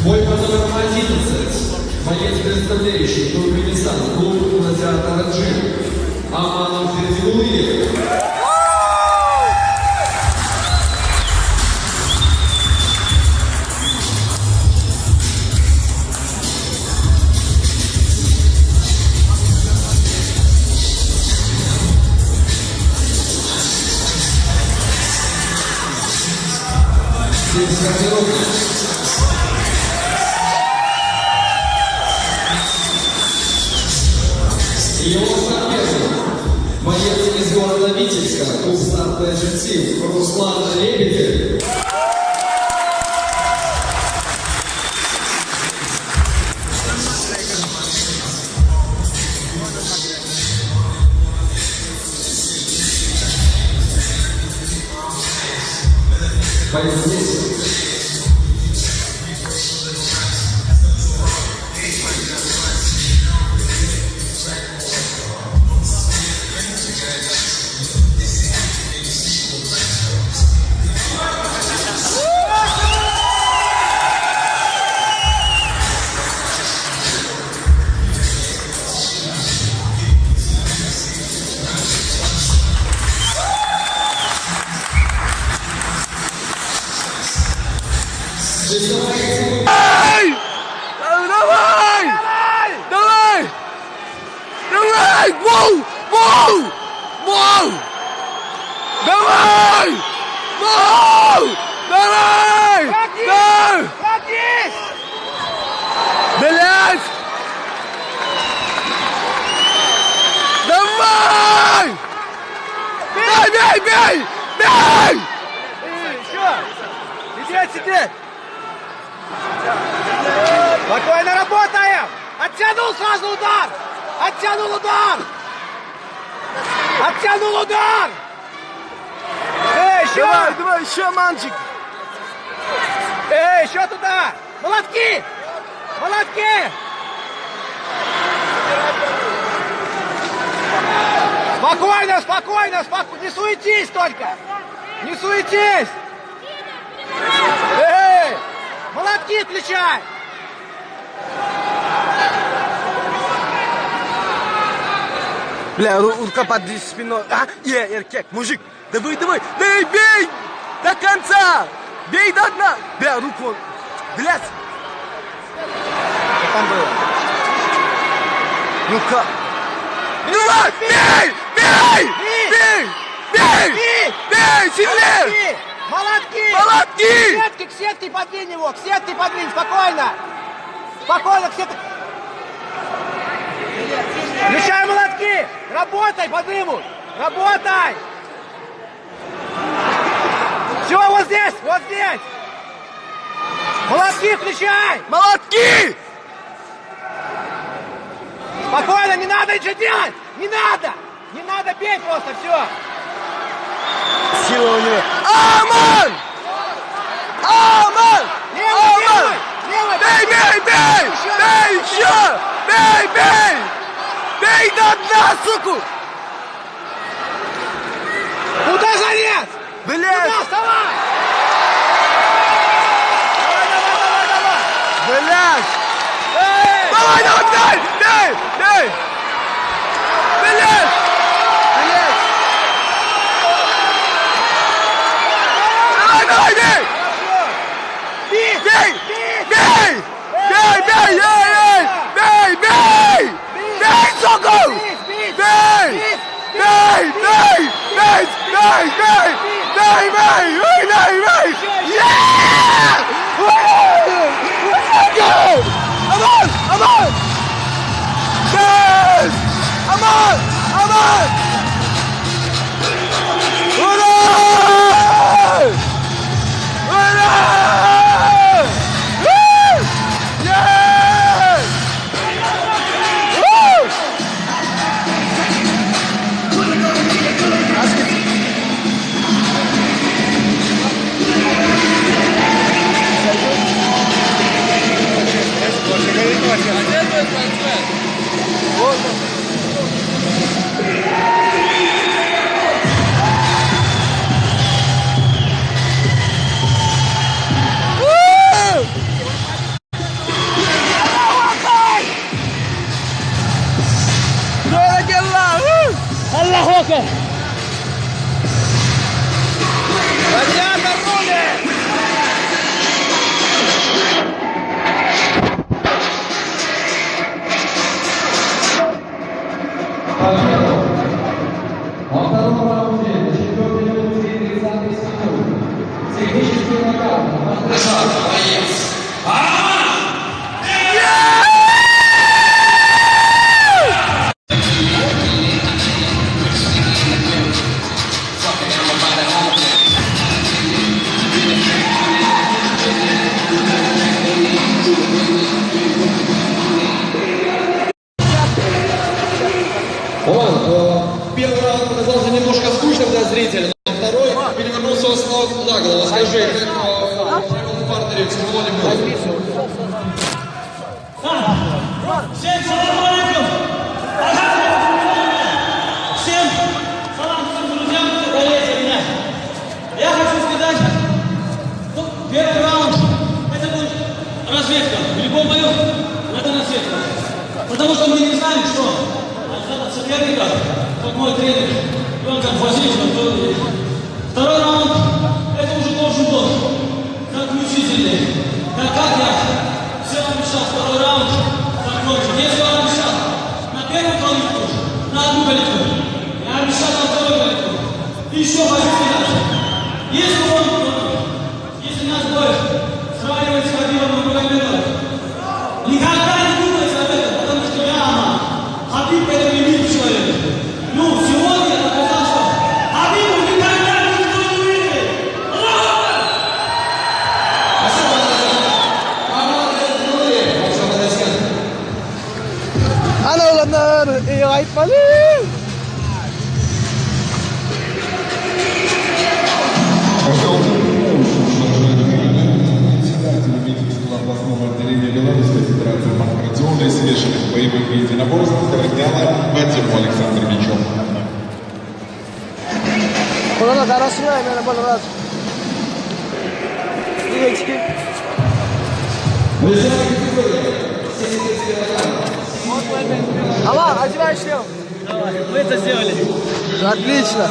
Бой под номером 11. Боец, представляющий Туркменистан, клуб «Гладиатор Джим». Аманов Бердигулиев. Его соперник, боец из города Витебска, клуб «Старт Team», Руслан Лебедев. Боец здесь. Эй! Давай! Давай! Давай! Воу! Воу! Воу! Давай! Воу! Давай! Давай! Садись! Блять! Давай! Бей, бей, бей! Бей! Еще! Сидеть, сидеть! Спокойно работаем! Оттянул сразу удар! Оттянул удар! Оттянул удар! Эй, еще! Давай, давай, еще, мальчик! Эй, еще туда! Молотки! Молотки! Спокойно, спокойно, спокойно! Не суетись только! Не суетись! Эй! Молотки включай! Бля, рука под спиной. А, е, erkek, мужик. Давай, давай, бей, бей! До конца! Бей до дна! Бля, руку. Блядь! Что там было? Ну-ка. Давай, бей! Бей! Бей! Бей! Бей! Бей! Сильнее! Молотки! Молотки! К сетке, к сетке подвинь его! К сетке подвинь, спокойно! Спокойно, к сетке! Включай молотки! Работай по дыму! Работай! Все, вот здесь, вот здесь! Молотки включай! Молотки! Спокойно, не надо ничего делать! Не надо! Не надо бей просто, все! Сила у него. Аман! Аман! Левый, Аман! левый! Левый! Бей, бей, бей! Бей еще! Бей, бей! Бей до дна, суку! Куда залез? Блядь! Куда, вставай! Давай, давай, давай, давай! Блядь! Эй! Давай, давай, бей! Бей! Бей! Блядь! Блядь! Давай, давай, бей! Бить! Бей! Бить! Бей! Бей, бей, эй, эй! Бей, бей! Бей, суку! Бить, бить! Бей! Бить! Бей, бей! Бей, бей, бей! Бей, бей! Бей, бей, бей! Yeah! Aman! Aman! Yes! Aman! Aman! Ura! Ura! Woo! Yes! Woo! Песок на голову. Скажи, как э, провел в партере, тяжело ли было? Всем салам алейкум! Всем салам всем друзьям, кто болеет за меня. Я хочу сказать, ну, первый раунд это будет разведка. В любом бою это разведка. Потому что мы не знаем, что ожидать от соперника, как мой тренер, Иван Васильевич, он тоже- Второй раунд, это уже должен был заключительный. Так как я всем обещал второй раунд закончить. Если я обещал на первую калитку, на одну калитку, я обещал на вторую калитку. И еще хочу сказать, если он, если наш бой сравнивать с Хабибом Нурмагомедовым, никогда не думайте об этом, потому что я Аман. Хабиб это великий человек. Ну, сегодня я доказал, что Хабибу никогда никто не выиграет. Аллаху Акбар! Спасибо, Аман Эзнули. Ваши аплодисменты. Ana oglanlar, eý aýtmaly. Председатель Витебского областного отделения Белорусской Федерации панкратиона и смешанных боевых единоборств Городняла Вадиму Александровичу. Olara garaşylýar, meni bolar. Diýecek. Весовая категория 70 килограммов. Aman, acaba işliyor. Давай, мы это сделали. Отлично.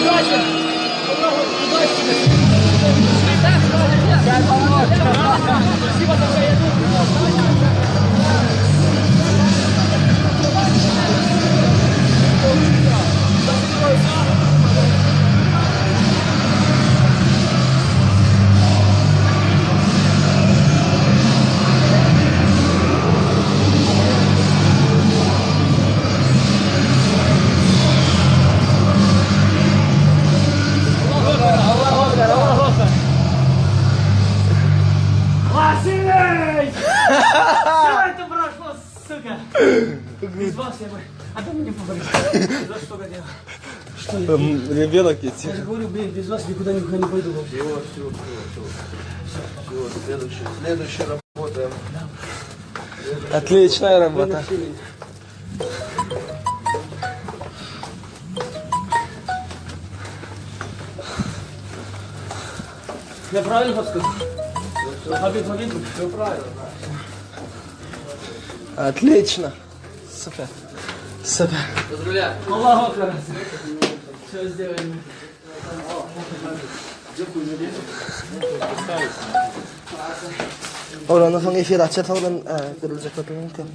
Удачи! Удачи тебе! Спасибо за все. Василий! Все это прошло, сука! Без вас я бы... А ты мне поговорил. Без вас что делал? Что я? Ребенок идти. Я же говорю, блин, без вас никуда никуда не пойду вообще. Все, все, все, все. Все, следующий, следующий работаем. Отличная работа. Я правильно подсказал? Хабиб, Хабиб. Все правильно, да. Отлично. Супер. Супер. Аллаху Акбар. Все сделали. Oglanlar soň efir açar oglan görülecek mümkin.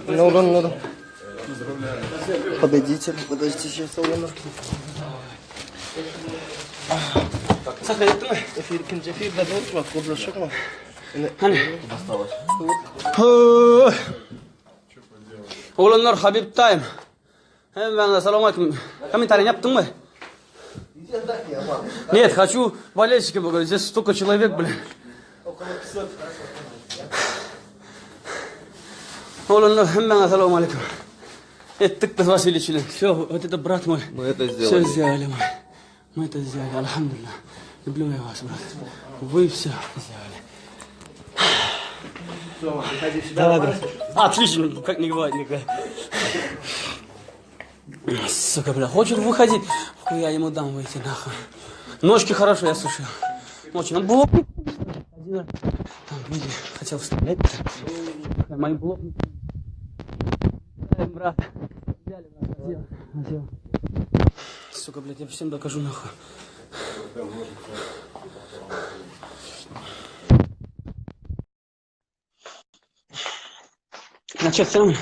Ne oglanlar? Победитель. Подождите сейчас oglanlar. Sakla ettin mi? Efir ikinji efirde bolmak, gurluşykmy? Hani? Oglanlar Habib Time. Hemen salam aleyküm. Комментарий yaptın mı? Нет, хочу болельщикам поговорить. Здесь столько человек, блин. Oglanlar hemen salam aleyküm. Ettik biz Василий bilen. Все, вот это брат мой. Мы это Все сделали мы. Мы это сделали, alhamdulillah. Люблю я вас, брат. Вы все сделали. Давай, брат. Отлично, как не бывает никогда. Сука, бля, хочет выходить. Хуй я ему дам выйти, нахуй. Ножки хорошо я сушил. Очень. Он блок. Один раз. Там, видели, хотел вставлять. Мои блок. Брат. Взяли, брат, сделал. Сделал. Сука, блядь, я всем докажу нахуй. Начать сам.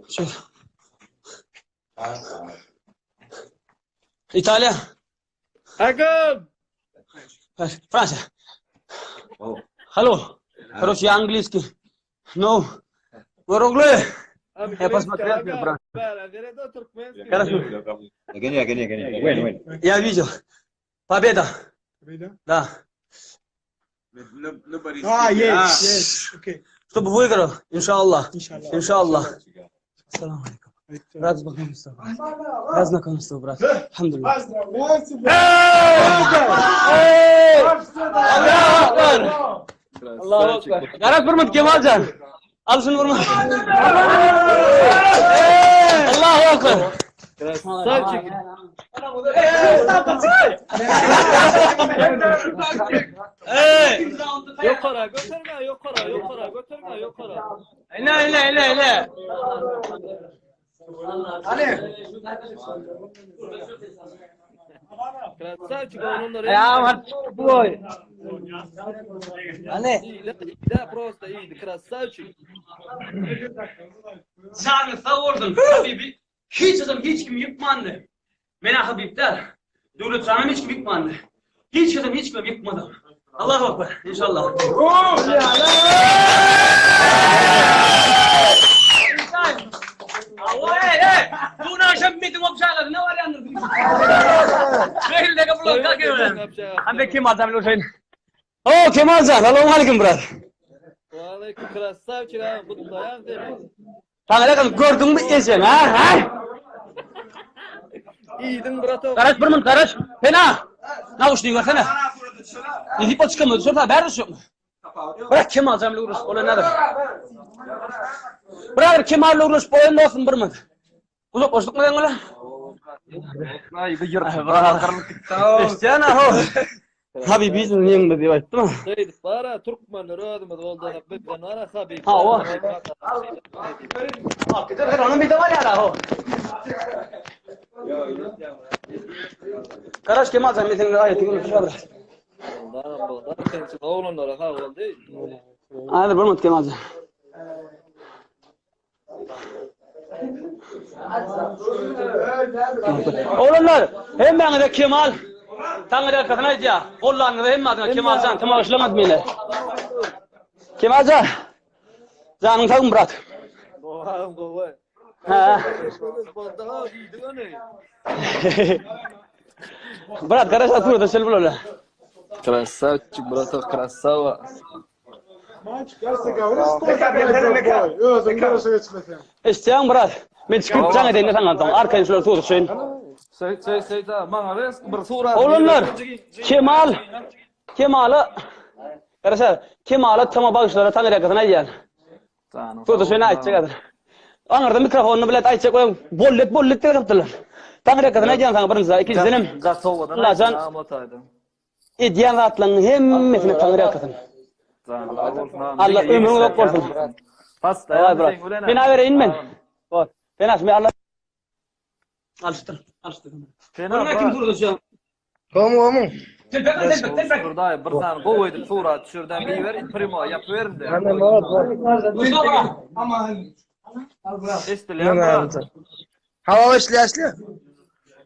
Че? Италия? Франция. Алло. Короче, я английский. Ну, Гороглы. Я посмотрел, тебя, брат. Хорошо. Я видел. Победа. Да. Ah, yes, yes. Okay. Чтобы выиграл, иншаллах. Иншаллах. Ассаламу алейкум. Рад знакомству, брат. Рад знакомству, брат. Alhamdulillah. Allahu Akbar. Allahu Akbar. Garak bir minut Kemaljan. Al şunu vurma. Allahu Akbar. Krasavçik. Ýokara göterme, ýokara, ýokara göterme, ýokara. Ine, ine, ine, ine. Krasavçik oglanlar. Ya mat boy. Hany. Da prosta iydi krasavçik. Janyň sag bolsun Habibi. Hiç adam hiç kimi ýykmandy. Men-ä Habib däl. Döwlet janam hiç kimi ýykmandy. Hiç adam hiç kimi ýykmady. Allahu akbar. Inşallah. Dün akşam miting obşalar ne var yalnız? Şehirde bulan kalkıyor. Hem de kim adam Hüseyin. Oh Kemalcan, salam aleyküm brat. Aleyküm krasavçik abi gutlaýan seni. Saňa ne gördüňmi ejeň ha? Ha? Iýdiň bratok. Garaş bir minut garaş. Pena. Nauşniý bersene. Nesip bol çykamda düşer bäri düşüpmi? Bırak Kemal Jamil uruş ola nädir? Bırak Kemal uruş boýun bolsun bir minut. Uzaklaşdyk mı sen bilen? Ay bu ýyr. Eşitýän aho. Habibi ýeňdi diýip aýtdym. Şeýdip bara türkmenler özümiz goldasak bizden bara Habib. Ha, o. Gider onun bir de var ya aho. Garaş Kemal sen mesenin ayeti bunu şurada. Goldanam boldan sençin oglanlara sag bol diý. Hadi bir minut Kemal sen. Oglanlar, hemmäňize Kemal Taňry arkasyna aýdýar. Gollanyňyza hemme adyna Kemaljan, kim bagyşlamady meni. Kemaljan. Janyň sagmy brat? Gowy, gowy. Ha. Brat, garaşa surata şel bolala. Krasavçik, bratok, krasava. Eşitýäňmi brat? Men çykyp jaň edeýin-de saňa soň. Arkaýyn şular suwa düşeýin. Seýt, seýt, seýt, ha, maňa res bir surat. Oglanlar, Kemal, Kemala, garaşa, Kemala tama bagyşlara taňyrýakasyny aýdýan. Suwa düşeýin aýtjak häzir. Aňyrda mikrofonyny bilet aýtjak we bollet bollet diýip aýdypdyrlar. Taňyrýakasyny aýdýan saňa birinji zat, ikinjiden hem Allajan Edýän zatlarynyň hemmesine Taňry ýalkasyn. Allah ömrüň uzak bolsun. Pena bereýin men. Bor. Pena men Allah Alşdyr, alşdyr. Pena kim durdy şu? Gomy gomy. Telpek telpek telpek. Burda bir sany gowy edip surat düşürden bir ber, primo ýapyp berin de. Ana bor bor. Eşdilýär brat. Hawa işle işle.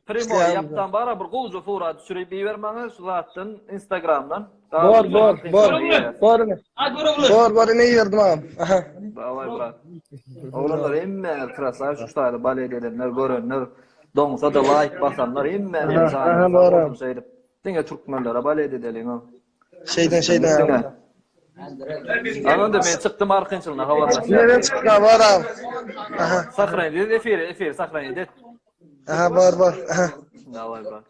Primo ýapdan bara bir gowja surat düşürip iber maňa şu zatdan Instagramdan. Bor bor bor. Bor. Bor bor ne ýerdim agam. Aha. Daway brat. Oglanlar hemme krasaw şu taýda balet edenler görenler doňsa da laýk basanlar hemme Aha bor. Şeýdip diňe türkmenlere balet edeliň. Şeýden şeýden. Anam da men çykdym arkançylyna habarlaşýar. Nereden çykdy bar agam. Aha. Sahrany edip efir efir sahrany edip. Aha bar bar. Aha. Daway brat.